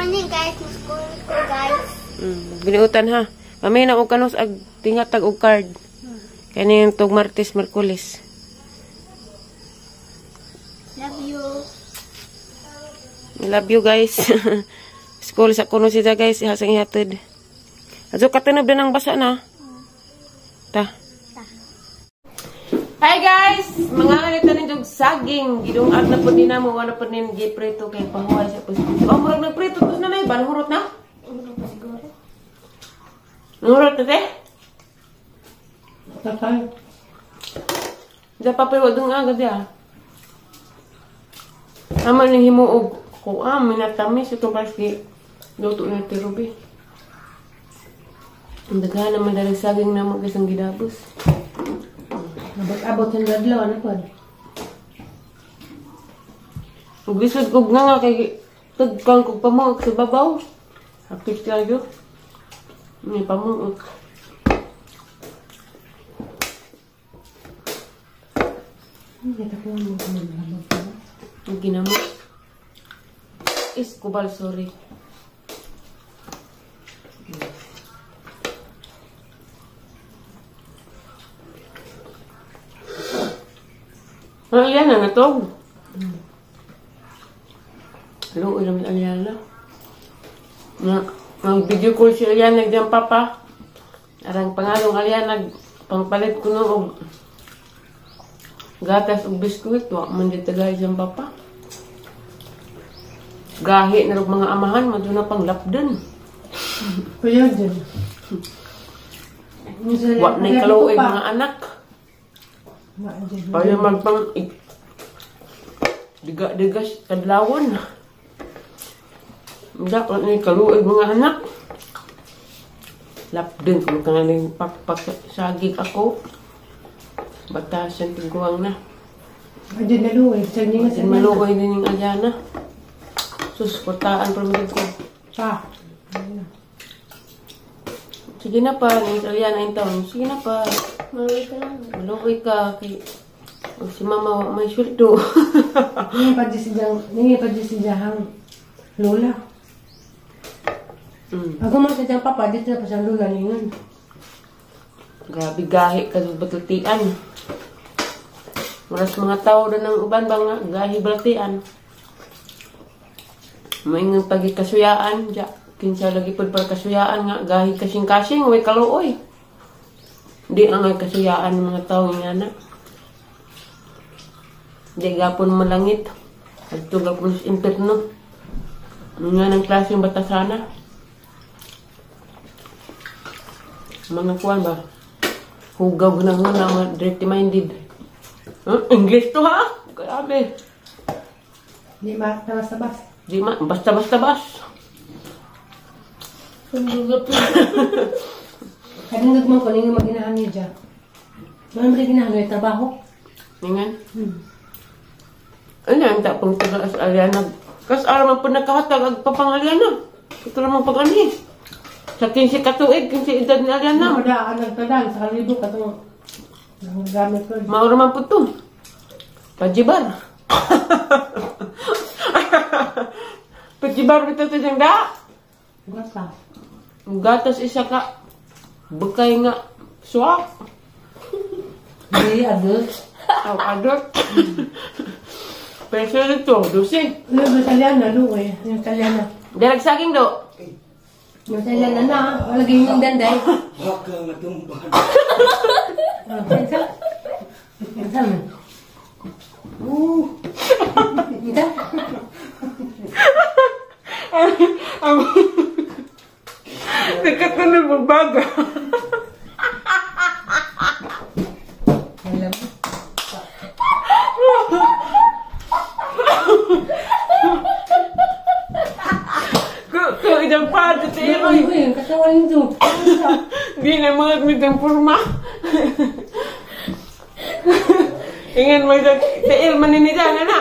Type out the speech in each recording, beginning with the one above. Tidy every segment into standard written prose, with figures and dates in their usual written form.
Morning guys, school ko guys. Biniutan ha. Kami na og kanos ag tingatag og card. Kani yung tug Martes, Merkules. Love you. Love you guys. School sa kuno siya guys, ihasang ihatid. Adto katunob din ang basa na. Ta. Ta. Hi guys! Mga anita ninyong saging. Gidungag na po ni na mo. Wala po nin giprito kay pahuway sa puso. Oh, murag nagprito. Tapos na na iba. Nahurot na? Ano pa siguro? Nahurot na te? Tatay. Diyan pa pa yung agad ya. Tama ning himuog ko. Ah, minatamis. Itong parang luto na tirubi. Ang daghan naman dahil saging na mo guys ang gidabos. Abot-abot yung dadlaw, ano po? Ug lisod kog nga nga kay tagkang kog pamuok sa babaw. Hapit kayo. May pamuok. Ang ginamot. Is kubal, sorry. Ang Aliana na to. Luoy naman Aliana. Nang video call si Aliana diyang papa. Arang pangalong Aliana pangpalit ko no og gatas og biskuit wa man di tagay diyang papa. Gahi na rog mga amahan madto na pang lapdan. Kuya dyan. Wa na kaluoy mga anak. Kaya magpang diga-digas kadlawon. Dapat ni kaluoy mga anak. Lapden kung kanang pakpak sagig ako. Batasan tiguang na. Adyan na luoy. Adyan maluoy din yung Aliana. Sus, kurtaan pa rin ko. Pa. Sige na pa, yung Aliana yung taon. Sige na pa. Maluoy ka lang. Maluoy ka. Kay, si mama may sweldo. Ningi pa di si Jahang Lola. Ako man sa Jahang Papa, dito na pa siyang Lola ningon. Grabe gahi ka sa batultian. Maras mga tao doon ng uban ba nga, gahi balatian. Maingang pagikasuyaan, ja. Kinsa lagi po para kasuyaan nga, gahi kasing-kasing, way kaluoy. Di ang ay kasuyaan ng mga tao nga na. Di gapon malangit. At gapon sa interno. Nga ng klaseng batasana. Mga kuwan ba? Hugaw na nga na, mga dirty minded. Huh? English to ha? Grabe. Di ma, basta-bas. Di ma, basta-basta-bas. Kadungag man ko, ningan maginahan niya dyan. Mga maginahan niya, trabaho. Ningan? Ano ang tapong taga as Aliana? Kas araw man po nagkahatag ang papang Aliana. Ito naman pag-anhi. Sa 15 katuig, 15 edad ni Aliana. Wala, nagtadaan sa kalibo ka itong gamit ko. Mauro man po ito. Pajibar. Pajibar ito ito siyang da. Gatas. Gatas isa ka. Bukay nga. Swak. Hindi, adult. Oh, adult. Peso nito, 12. Yung Italiana, luoy. Yung Italiana. Darag saging do. Yung Italiana na, wala ganyan yung danday. Baka matumba. Sa? Sa man? Ita? Nagkatunog mo baga. Alam mo. Kung idang pa, titiroy. Uy, katawan nito. Di na mga mitang purma. Ingan mo ito, tiil maninida nga na.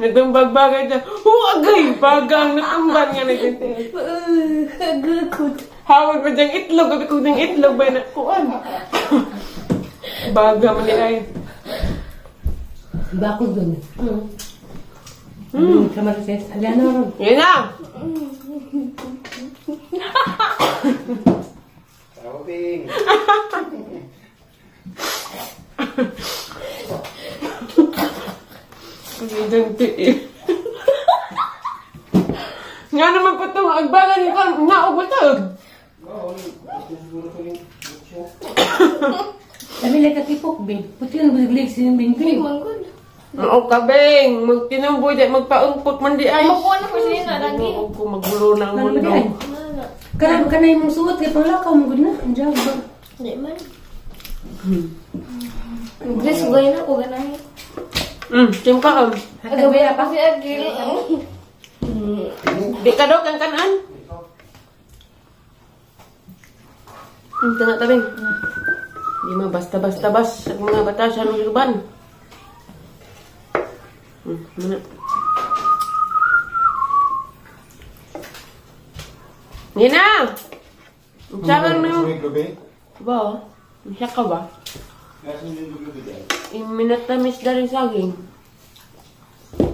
Natumbag-bagay ito. Huwagay! Bagang natumban nga na tiil. Agakot. Hawag pa diyang itlog. Gabi ko diyang itlog ba na kuan. Baga man nila eh. Bakod dun. Kamarites. Alin na ron. Yan na! Tawabing. Ang tiil. Nga naman po itong agbagan ko, naugutog. Oo, gusto siguro ko yung siya. Sabi lang kakipok, Bing. Puti yung biglig si Bing Bing. Manggod. Oo ka, Beng. Magtinumboy di, magpaungpot man di ay. Makuha na ko siya na lagi. Oo ko, magulo na ang Ano ba mundo. di ay? Kanay kanay mong suot kay panglakaw mo gud na. Ang jab. Di man. Grace, gaya na ko ganahin. Tim ka. Hatag ba pa? Kasi agil. Di ka daw, kang kanan. Tanga tabing. Di ma basta-basta bas ang mga batasan ng luban. Muna. Nina! Unsa mo? Ba? Unsa ka ba? Iminatamis na rin saging.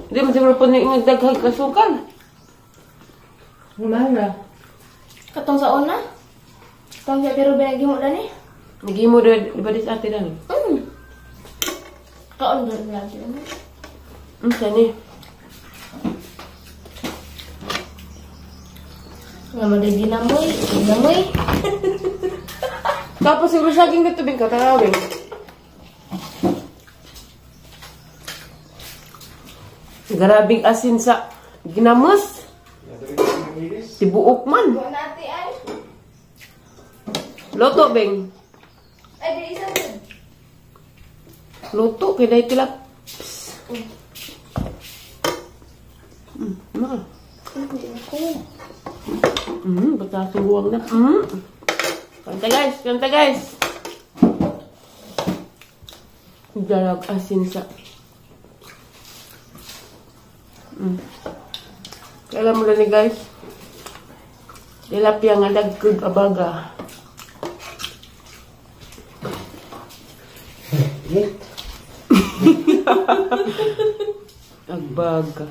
Hindi mo siguro po ni daghag kasukal. Umara. Katong sa una? Katong sa pero binagimo na ni? Nagimo di ba dis ate dan? Kaon doon lagi. Unsa ni? Nga maday ginamoy, ginamoy. Tapos siguro saging dito bing katarawin. Grabing asin sa ginamos. Tibuok man. Luto, Beng. Ay, di isa din. Luto, kay dahil tilap. Ma. Batasin buwang na. Kanta guys, kanta guys. Dalag asin sa. Kailan mo lang guys. Tilapia nga dagkog abaga. Agbaga.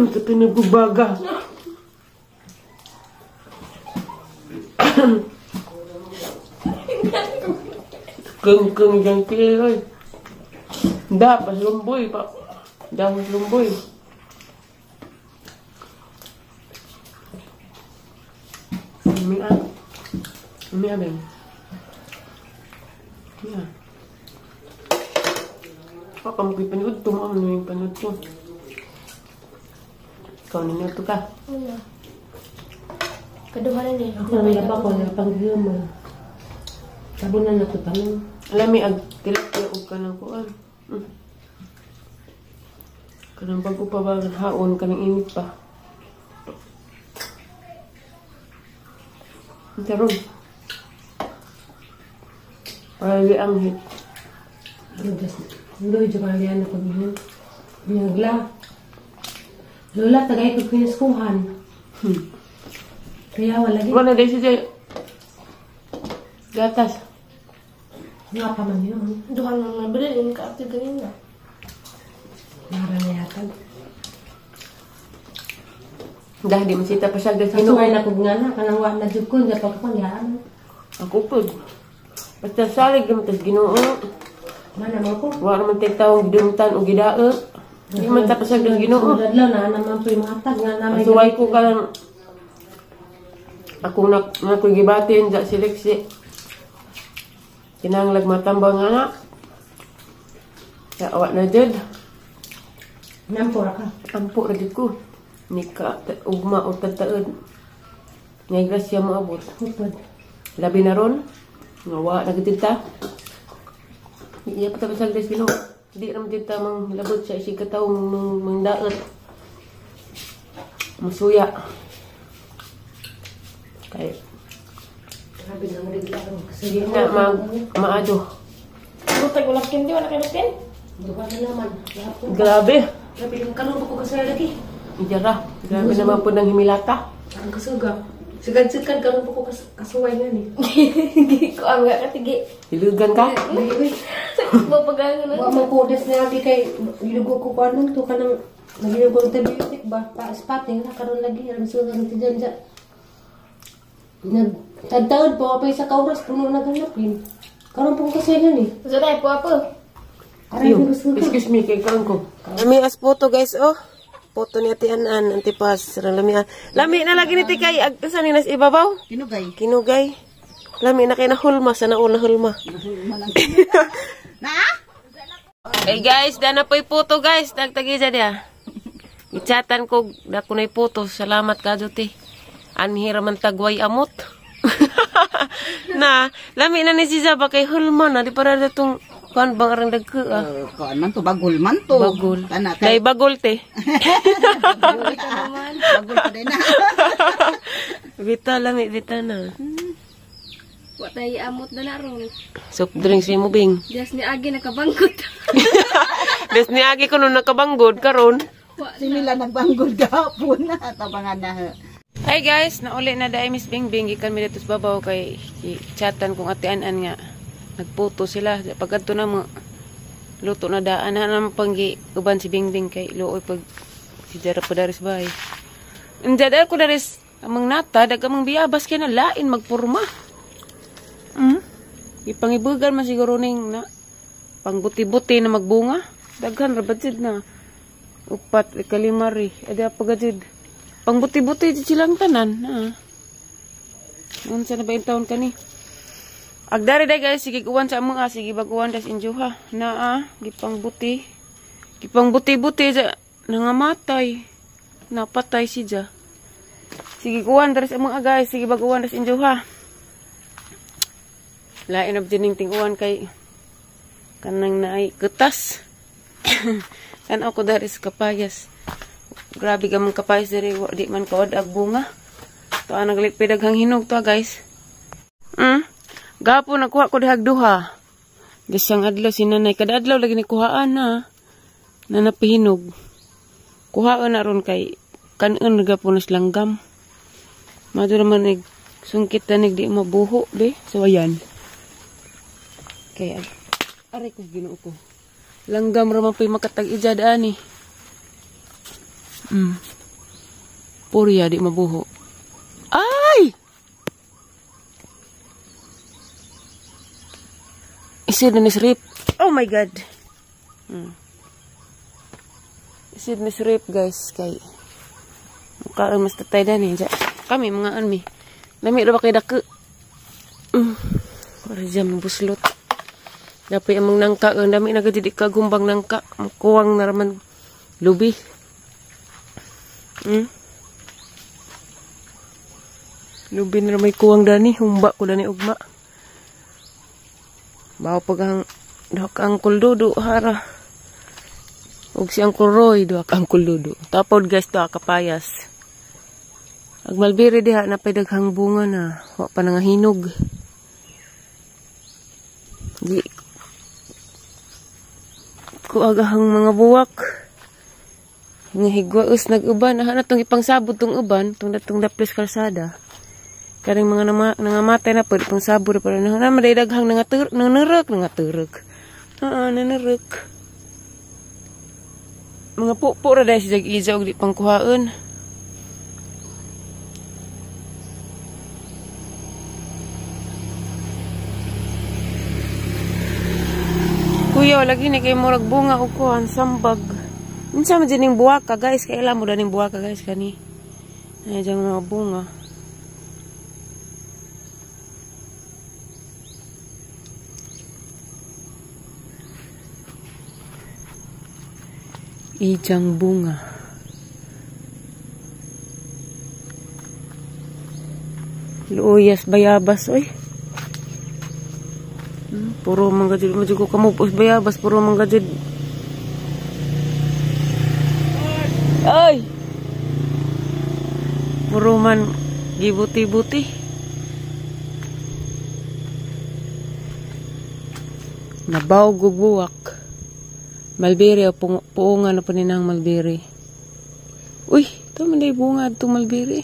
Ito pinagbabaga. Keng-keng dyan kiloy. Da, paslumboy pa. Da, paslumboy. Mia. Mia, Beng. Mia. Baka mo ko'y panood to. Ano yung panood to? Ikaw ninyo ka. Ano? Kaduha na ni. Ako na may laba ko na panghimo. Tabunan na ko tanong. Alam mi, ag tilapia og kanang kuan. Kanang bago pa ba haon kanang init pa. Karon. Ay ang hit. Luy jud kalian ako niyo. Nagla. Lola tagay ko pinaskuhan. Kaya wala gi. Wala dai siya. Gatas. Nga pa man yun. Duha na nabili ka ate ganina. Nara na yatag. Dah di masita pa siya gas Ginoo. Kasuway na kog nga na kanang wa na jud ko nga pagkapangyaan. Ako pud. Basta salig naman tas Ginoo. Mana mo ko. Wa naman tay tawong gidumtan o gidae. Di man ta pasag das Ginoo. Adlaw na naman po'y matag nga na may Kasuway ko ka lang. Ako na ako'y gibatin sa sileksi. Kinahanglag matambang nga na. Kaya awa na jud. Nampo ra ka. Ampo ra jud ko. Nika ugma o tagtaod. Ngay grasya moabot. Upod. Labi na ron. Nga wa na gid ta. Iya pa ta pasag das Ginoo. Di ra man jud ta manglabot sa isig ka tawo mang daot. Musuya. Kay Grabe na mo lang. Kasi na mag maado. Butag wala kindi wala kay lutin. Duha na naman. Grabe. Grabe yung kanon ko kasi lagi. Ijara. Grabe naman po ng himilata. Ang kasuga. Sigad-sigad karon pa ko kasuway nga ni. Ko ang nga katigi. Hilugan ka? Mapagangan na. Wa man ko des na di kay gilugo ko kuanon to kanang nagilugo ang antibiotic ba pa spotting na karon lagi alam sa kang tijan ja. Nagtadtaod po pa isa ka oras puno na ganapin. Karon po ko kasuway nga ni. So na po apo. Aray ko gusto ko. Excuse me, kay kaon ko. Lami as photo guys, oh. Photo ni Ate Anan, antipas. Lami ah. Lami na lagi ni Tikay. Agtasan ni nas ibabaw. Kinugay. Kinugay. Lami na kay nahulma. Sana una hulma. Na? Hey guys, dana po'y photo guys. Tagtagisa niya. Ichatan ko, dako na'y photo. Salamat ka, Jote. Anhira man tagway amot. Na, lami na ni si Zaba kay hulma na. Di para na itong kuan bang arang dagko ah. Kuan man to, bagol man to. Bagol. Tana Nay kay bagol te. bagol pa din na. Vita lami vita na. Wa tayo amot na naron. Soft drinks ni mo bing. Dias ni Agi nakabangkot. Des ni agi ko nung nakabanggod karon. Si Mila nagbanggol gahapon na tabangan na. Hi guys, nauli na dai Miss Bingbing gikan mi dito sa babaw kay chatan kung Ate Anan nga nagputo sila. Pagkadto na mo luto na daan na naman panggi uban si Bingbing kay luoy pag si Jara po daris bay. Injad ko daris amang nata dag amang biyabas kay na lain magpurma. Ipangibugan man siguro ning na pangbuti-buti na magbunga. Daghan ra ba jud na upat ikalima ri. Ada pa gajud. Pangbuti-buti jud silang tanan. Na. Unsa na ba yung taon kani? Agdari day guys, sige uwan sa among sige baguan das injuha. Naa, gipangbuti. Gipangbuti-buti ja nangamatay. Napatay si ja. Sige uwan das among guys, sige baguan das injuha. Lain ab dining ting-uwan kay kanang naay kutas. Tan ako dari sa kapayas. Grabe ka mong kapayas diri, di man kaod ag bunga. To ang naglipid daghang hinog to guys. Gapo nakuha ko dihag duha. Gisang adlaw si nanay kada adlaw lagi ni kuhaan na. Nanapihinog. Kuhaan na ron kay kanon gapo na silanggam. Madto naman ig sungkit tanig di mabuho be. So ayan. Kay aray ko Ginoo ko. Langgam ra man po'y makatag-ijad ani. Purya di mabuho. Ay! Isid na nisrip. Oh my God. Isid na nisrip guys kay mukhaan mas tatay dani ja. Kami mga anmi. Lami ra ba kay dako? Para dyan mabuslot. Dapat amang nangka, ang dami na gajud ikagumbang nangka, kuwang na raman lubi. Lubi na ramay kuwang dani, humba ko dani ugma. Bawo pag ang duha ka Uncle Dudu hara. Og si Uncle Roy duha ka Uncle Dudu. Tapod guys duha ka payas. Ag malbiri diha napay daghang bunga na, wa pa nangahinog. Di ko agahang mga buwak. Nga higwaos nag-uban, aha na tong ipangsabod tong uban, tong datong daplis kalsada. Karing mga nangamatay na pwede pangsabod para na na maday daghang nangaturok. Oo, nanurok. Mga pupo ra dai si Jag-iza og di pangkuhaon. Kuya, lagi ni kay murag bunga og kuan sambag. Unsa man dining buwaka guys, kay alam mo daning buwaka guys kani. Ay jang mga bunga. Ijang bunga. Luuyas bayabas oy. Puro mga jud mo ko kamubos bayabas puro mga jud. Ay. Puro man gibuti-buti. Nabaw gubuwak. Malbiri o puunga na pa ninang malbiri. Uy, ito man day bunga itong malbiri.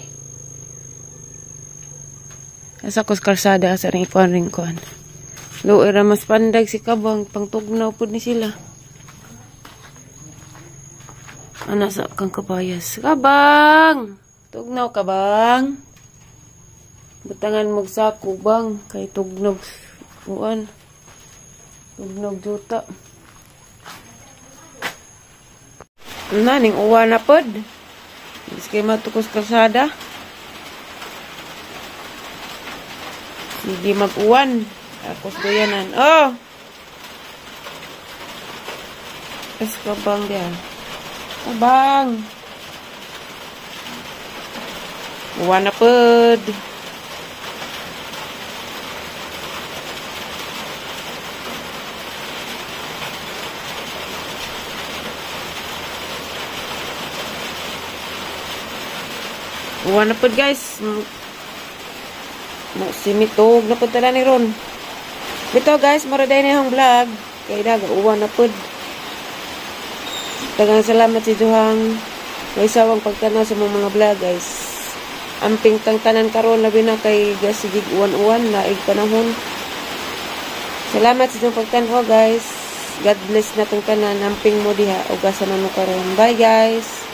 Asa ko sa kalsada sa ring ikuan ring kuan. Luoy ra mas pandag si Kabang pangtugnaw pud ni sila. Ana sa kang kabayas. Kabang! Tugnaw ka bang? Butangan mo sako bang kay tugnog kuan. Tugnog juta. Na ning uwa na pod. Biskay matukos kalsada. Sige mag-uwan. Akos doyanan. Oh! Es kabang diyan. Kabang! Uwan na pod. Uwan na pod guys. Mo simitog na pod tala ni ron. Bitaw guys, mara day na yung vlog. Kay daga uwan na pod. Daghang salamat si Juhang. May sawang pagtanaw sa mga vlog guys. Amping tang tanan karon labi na kay gasigig uwan-uwan laig panahon. Salamat sa inyong pagtan-aw guys. God bless na tong tanan. Amping mo diha ug asa na mo karon. Bye guys.